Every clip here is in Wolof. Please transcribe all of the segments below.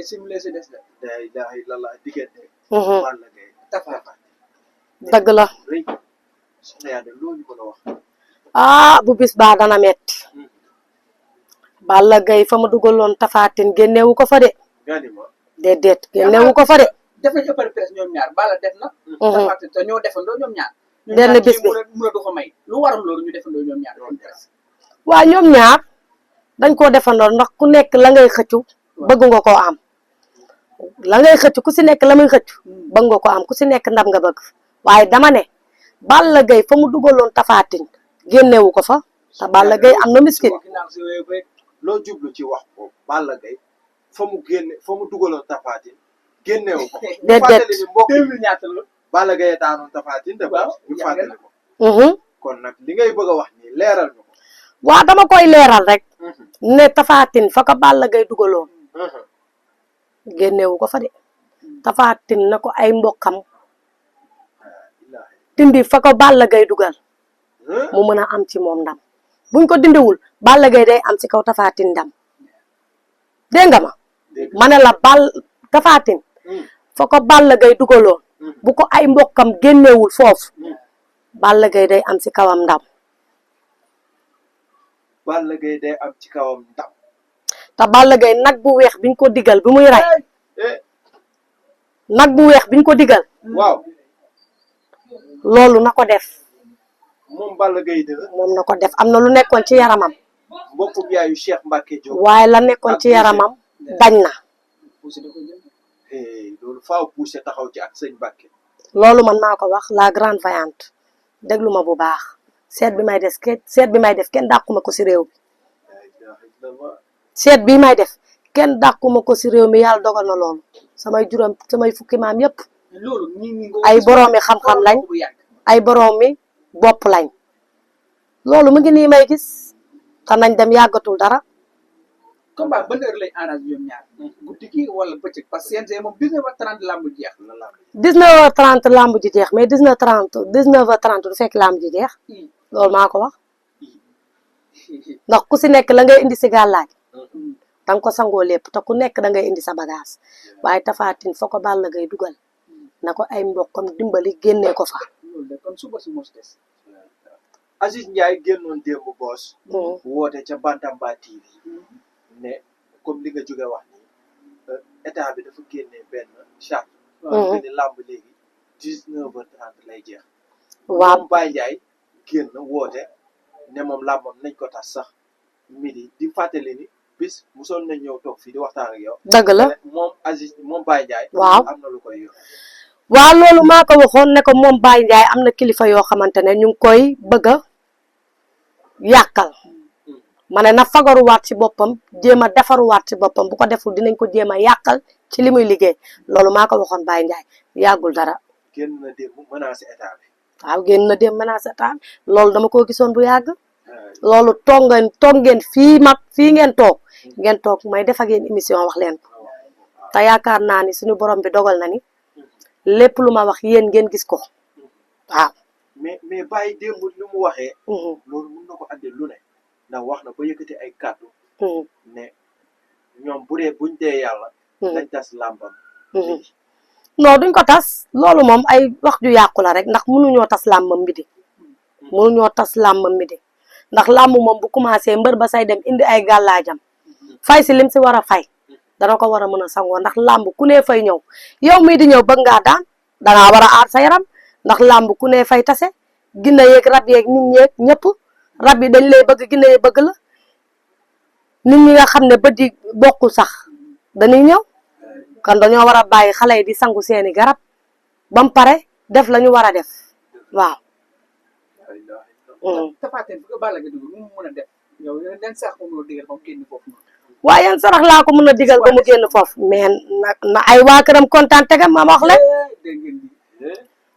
simulé si des la. day ilaha illallah diggante. Mhm. Balla Gaye Tapha dëgg la rëy soxna yaa de loolu mën a wax. ah bu bis baa dana metti Balla Gaye fa mu dugaloon Tapha Tine génnewu ko fa de nga ni ma. déedéet génnewu ko fa de def nañ ëppal presse ñoom ñaar Balla def na. Tapha Tine te ñoo defandoo ñoom ñaar. benn bis bi mun a du ko may lu waral loolu ñu defandoo ñoom ñaar doon presse. waa ñoom ñaar dañ koo defandoo ndax ku nekk la ngay xëccu bëgg nga koo am la ngay xëccu ku si nekk la muy xëccu bëgg nga ko am ku si nekk ndam nga bëgg waaye dama ne Balla Gaye fa mu dugaloon Tapha Tine génnewu ko fa te Balla Gaye am na miskit loo jublu ci wax boobu Balla Gaye fa mu dugaloon Tapha Tine génnewu ko. déedéet fàttali ni mbokk 2000 ñaata la. Balla Gaye daanoon Tapha Tine de waaw ñu fàttali ko. kon nag li ngay bëgg a wax nii leeral ñu ko. waa dama koy leeral rek ne Tapha Tine fa ko Balla Gaye dugaloon génnewu ko fa de Tapha Tine na ko ay mbokkam dindi fa ko Balla Gaye dugal mu mën a am ci moom ndam buñ ko dindiwul Balla Gaye day am ci kaw Tapha Tine ndam dégg nga ma ne la Tapha Tine fa ko Balla Gaye dugaloon bu ko ay mbokkam génnewul foofu Balla Gaye day am ci kawam ndam Balla Gaye day am ci kawam ndam. te Balla Gaye nag bu weex biñ ko digal bi muy rey nag bu weex biñ ko digal waaw loolu na ko def moom Balla Gaye de moom na ko def am na lu nekkoon ci yaramam mbokkum yaayu Cheikh Mbacke Diop. waaye la nekkoon ci yaramam dañ na loolu faaw poussé taxaw ci ak sëñ Mbacke. loolu man maa ko wax la grande vaillante déglu ma bu baax seet bi may def kenn dàquma ko si réew bi seet bi may def kenn dàquma ko si réew mi yàlla dogal na loolu samay fukki maam yépp ay boroomi xam-xam lañ ay boroomi bopp lañ loolu mu ngi nii may gis te nañ dem yàggatul dara. combat ban heure lay arrangé ñoom ñaar guddi gi wala bëccëg parce que CNG moom 19h30 lamb ji jeex. 19h30 lamb ji jeex mais 19h30 du fekk lamb ji jeex loolu maa ko wax ndax ku si nekk la ngay indi si gàllaaj danga ko sangoo lépp te ku nekk da ngay indi sa bagage waaye Tapha Tine fa ko Balla Gaye dugal na ko ay mbokkam dimbali génnee ko fa. loolu de kon suba si mos des. Aziz Ndiaye génnoon démb boos. woote ca Bantamba TV ne comme li nga jóge wax ni état bi dafa génnee benn charte. waaw ni làmb léegi 19h30 lay jeex. waaw moom Baye Ndiaye génn woote ne moom làmbam nañ ko tas sax midi di fàttali ni bis musoon nañ ñëw toog fii di waxtaan ak yow. dëgg la moom Baye Ndiaye. waaw am na lu koy yor. waaw loolu maa ko waxoon ne ko moom Baye Ndiaye am na kilifa yoo xamante ne ñu ngi koy bëgg a yàqal ma ne na fagaruwaat ci boppam jéem a defaruwaat ci boppam bu ko deful dinañ ko jéem a yàqal ci li muy liggéey loolu maa ko waxoon Baye Ndiaye yàggul dara. génn na démb menacé état bi. waaw génn na démb menacé état bi loolu dama ko gisoon bu yàgg. loolu toog ngeen fii ngeen toog may def ak yéen émission wax leen ko te yaakaar naa ni suñu borom bi dogal na ni lépp lu ma wax yéen ngeen gis ko waaw. mais Baye démb lu mu waxee. loolu mën na ko andil lu ne ndax wax na ba yëkkati ay kàddu. ne ñoom buñ dee yàlla. dañ tas làmbam. non duñ ko tas loolu moom ay wax ju yàqu la rek ndax mënuñoo tas làmbam midi mënuñoo tas làmbam midi ndax làmb moom bu commencé mbër ba say dem indi ay gàllaajam fay si lim si war a fay dana ko war a mën a sangoo ndax làmb ku ne fay ñëw yow mii di ñëw bëgg ngaa daan dangaa war a aar sa yaram ndax làmb ku ne fay tase ginne yeeg rab yeeg nit ñeeg ñëpp rab yi dañ lay bëgg ginne yi bëgg la nit ñi nga xam ne bët yi bokkul sax dañuy ñëw kon dañoo war a bàyyi xale yi di sangu seeni garab ba mu pare def la ñu war a def waaw. Tapha Tine fu ko Balla Gaye dugg mu mën a def yow yan sax moom la digal ba mu génn foofu noonu. waaye yan sarax laa ko mën a digal ba mu génn foofu mais na ay waa këram kontaan tegam ma wax leen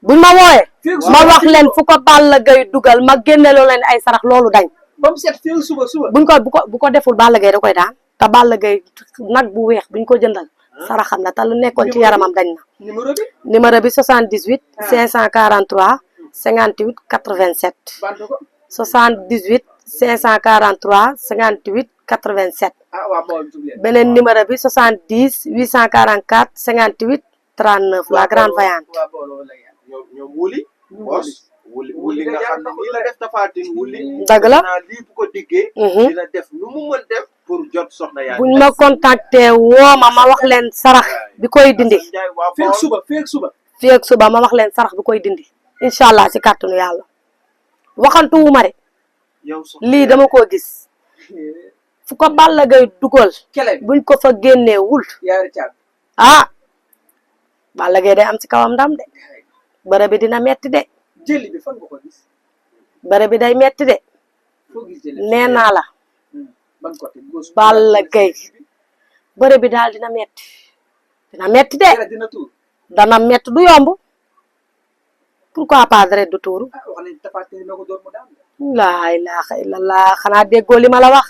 buñ ma wooyee ma wax leen fu ko Balla Gaye dugal ma génneloo leen ay sarax loolu dañ ba mu set fii suba buñ ko bu ko deful Balla Gaye da koy daan te Balla Gaye nag bu weex buñ ko jëndal saraxam na te lu nekkoon ci yaramam dañ na. numéro bi 78 543 58 87 78 543 58 87 ah waaw Bawol jug leen. beneen numéro bi 70 844 58 39 la grande vaillante. waaw Bawol wala yàlla. ñoom wuli boos wuli nga xam ne nii la def tafaatin wuli dëgg la naa lii bu ko diggee dina def nu mu mën def pour jot soxna yaa buñ ma contacté woo ma wax leen sarax bi koy dindi feeg suba feeg suba. fii ak suba ma wax leen sarax bi koy dindi incha allah si kàttanu yàlla waxantu wu ma de yow soxna lii dama koo gis fu ko Balla Gaye dugal kele bi buñ ko fa génnee wul yaari caab. ah Balla Gaye day am ci kawam ndam de bërëb bi dina metti de jëli bi fan nga ko gis. bërëb bi day metti de foo gis jëli bi. nee naa la ban côté gauche. Balla Gaye bërëb bi daal dina metti de dara dina tuur. dana metti du yomb pourquoi pas deret du tuuru ah wax nañu Tapha Tine dina ko door mu daan. laa ilaaha illallah xanaa déggoo li ma la wax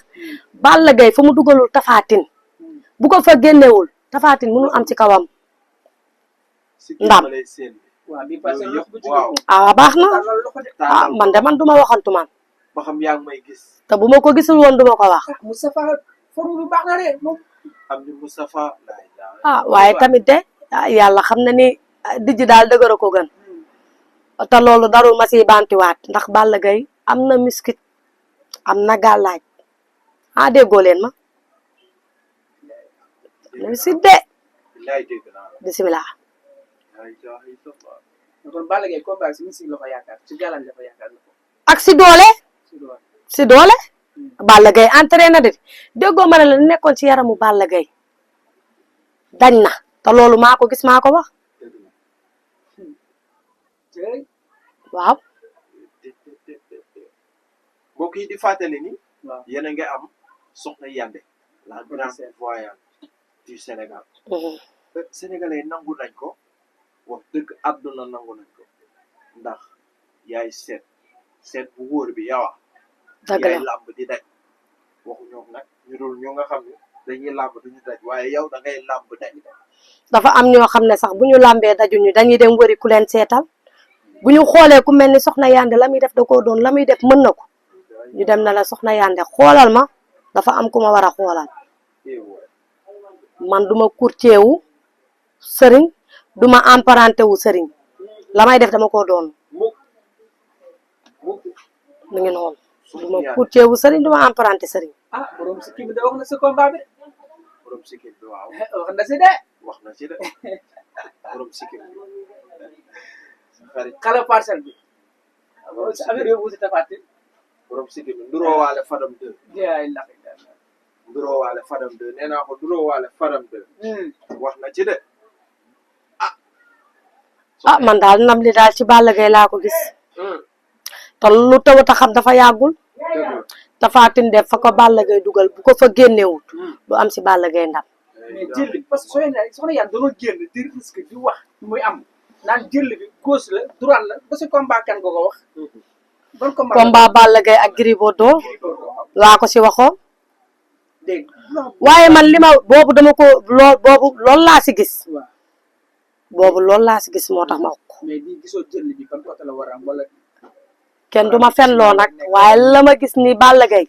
Balla Gaye fa mu dugalul Tapha Tine bu ko fa génnewul Tapha Tine mënul am ci kawam ndam. waaw bii passé Yooyu loxo bu yëpp, jógee waaw. moom. ah baax na tàllal loxo de. ah man de man duma waxantu man ba xam yaa ngi may gis te bu ma ko gisul woon duma ko wax ah Moustapha forme bi baax na de moom. am ni Moustapha laa ilaaha ah waaye tamit de yàlla xam na ni dijj daal dëgër a ko gën te loolu darul ma siy bantiwaat ndax Balla Gaye am na miskit am na gàllaaj ah déggoo leen ma miskit de billaay dégg naa la bisimilah laa ilaaha illallah kon Balla Gaye combat si musique la ko yaakaar ci galan la ko yaakaar la ko. ak si doole si doole. si doole Balla Gaye entraîné na de déggoo ma ne la nekkoon ci yaramu Balla Gaye dañ na te loolu maa ko gis maa ko wax dëgg la jërëjëf. waaw mbokk yi di fàttali ni waaw. yéen a ngi am soxna Yandé la grande voyante du Sénégal sénégalais nangu nañ ko wax dëgg àdduna nangu nañ ko ndax yaay seet bu wóor bi yawa dëgg yaay la làmb di daj waxu ñoom nag ñu dul ñu nga xam ne dañuy làmb duñu daj waaye yow da ngay làmb daj dafa am ñoo xam ne sax bu ñu làmbee dajuñu dañuy dem wëri ku leen seetal bu ñu xoolee ku mel ni soxna Yandé la muy def da koo doon la muy def mën na ko ñu dem na la soxna Yandé xoolal ma dafa am ku ma war a xoolal man duma courtier wu sëriñ duma emprunté wu sëriñ la may def dama koo doon mukk mu ngi noonu duma courtier wu sëriñ duma emprunté sëriñ ah borom si kii bi da wax na sa combat bi de. borom sikkim bi waaw wax na si de. wax na ci de borom sikkim bi xarit xale parcelle bi. affaire yooyu wuti Tapha Tine. borom sikkim bi nduroowaale Fadam 2 yaay ndax. nduroowaale Fadam 2 nee naa ko nduroowaale Fadam 2 wax na ci de ah man daal ndam li daal ci Balla Gaye laa ko gis te lu tawat a xam dafa yàggul Tapha Tine def fa ko Balla Gaye dugal bu ko fa génnewut du am si Balla Gaye ndam mais jël bi parce que soxna Yandé dañoo génn di risque di wax muy am naan jël bi gauche la droite la ba si combat kan nga ko wax. ban combat Balla Gaye ak Gris Bordeaux laa ko si waxoon dégg waaye man li ma boobu dama ko loolu laa si gis waaw boobu loolu laa si gis moo tax ma wax ko mais di gisoo jël bi ban côté la war a am wala. kenn du ma fen loo nag waaye la ma gis ni Balla Gaye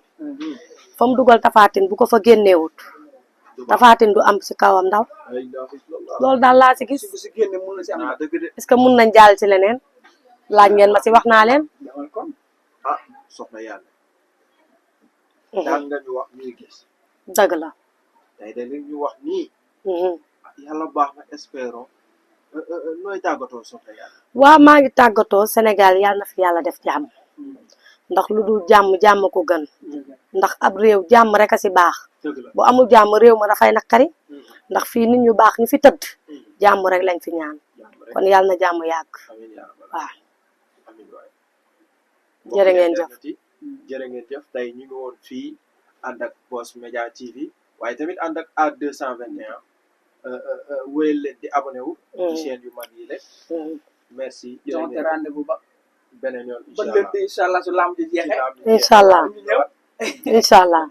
fa mu dugal Tapha Tine bu ko fa génneewut Tapha Tine du am si kawam ndaw loolu daal laa si gis bu si génne mun na si am. dëgg de est-ce que mun nañ jàll ci leneen laaj ngeen ma si wax naa leen demal kon. ah soxna Yandé daal nga ñu wax ñuy gis dëgg la tey de li ñu wax nii yàlla baax na espérons nooy tàggatoo soxna Yandé waaw maa ngi tàggatoo Sénégal yàlla na fi yàlla def jàmm ndax lu dul jàmm ko gën ndax ab réew jàmm rek a si baax dëgg la bu amul jàmm réew ma dafay naqari ndax fii nit ñu baax ñu fi tëdd jàmm rek lañ fi ñaan kon yàlla na jàmm yàgg amiin yaa rabbal waaw amiin waay jërë ngeen jëf jërë ngeen jëf tey ñu ngi woon fii ànd ak Boss Media TV waaye tamit ànd ak A221 wéyal leen di abonné wu ci chaîne yu mag yi la merci jërë joxante ngeen rendez-vous ba. beneen yoon ba léegi incha allah su lamb ji jeexee. incha allah incha allah